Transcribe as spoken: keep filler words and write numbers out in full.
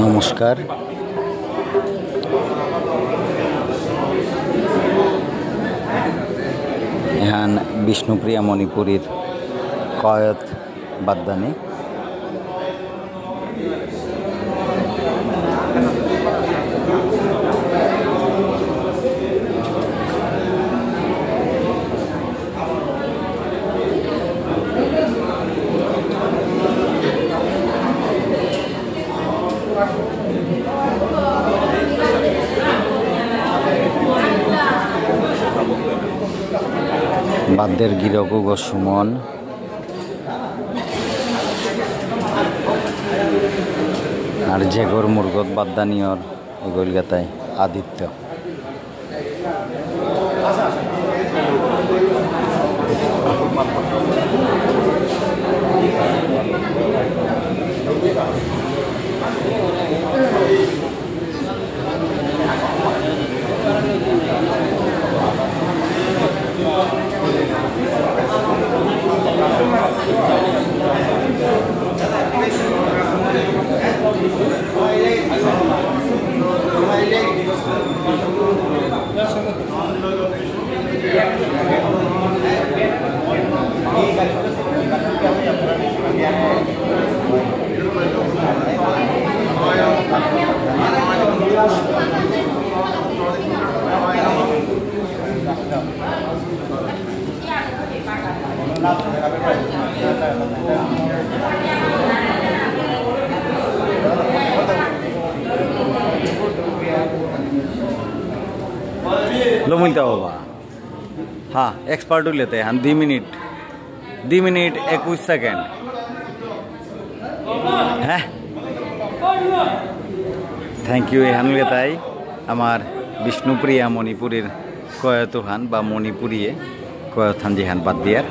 নমস্কার। এহান বিষ্ণুপ্রিয়া মণিপুরীর কয়ত বাদ্দানি। বাদ্যের গিরক উগ সুমন। আর যেগর মুরগত বাদ্দানিয়র এগইলগাতাই আদিত্য। লমুলতা বাবা। হ্যাঁ, expert হইলে তে, হ্যাঁ, দুই মিনিট। দুই মিনিট একুশ সেকেন্ড। হ্যাঁ? Thank you, এহানলগাতাই আমার বিষ্ণুপ্রিয়া মণিপুরীর কয়তহান বা মণিপুরীয়ে কয়তহান যেহান বাদ দিয়ার।